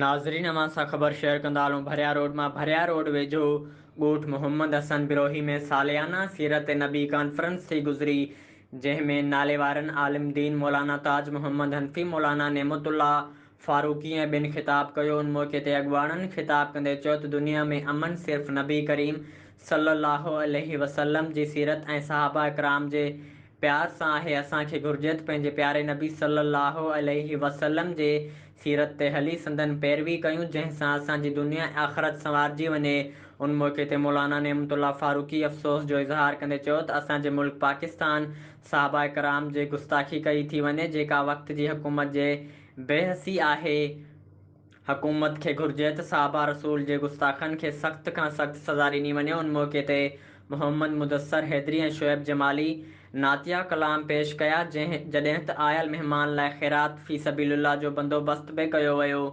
ناظرين اوهان سان خبر شيئر ڪندا هلون ڀريا روڊ مان ڀريا روڊ ويجهو ڳوٺ محمد حسن بروهي ۾ ساليانه سيرت نبي ڪانفرنس ٿي گذري جنهن ۾ ناليوارن عالم دين مولانا تاج محمد حنفي مولانا نعمت الله فاروقي ۽ ٻين خطاب ڪيو ان موقعي تي اڳواڻن خطاب ڪندي چيو ته دنيا ۾ امن صرف نبي ڪريم صلي الله عليه وسلم جي سيرت ۽ صحابه ڪرام جي پيار سان آهي اسان کي گهرجي ته پنهنجي پياري نبي صلي الله عليه وسلم جي سيرت تي هلي سندن پيروي ڪيون جنهن سان اسان جي دنيا ۽ آخرت سنوارجي وڃي ان موقعي تي مولانا نعمت الله فاروقي افسوس جو اظهار ڪندي چيو ته اسان جي ملڪ پاڪستان صحابه ڪرام جي گستاخي ڪئي ٿي وڃي جيڪا وقت جي حڪومت جي بي حسي آهي حڪومت کي گهرجي ته صحابه رسول جي گستاخن کي سخت کان سخت سزا ڏني وڃي ان موقعي تي محمد مدثر حيدري ۽ شعيب جمالي نعتيه ڪلام پيش ڪيا جنهن جڏهن ته آيل مهمان لاء خيرات في سبيل الله جو بندوبست به ڪيو ويو.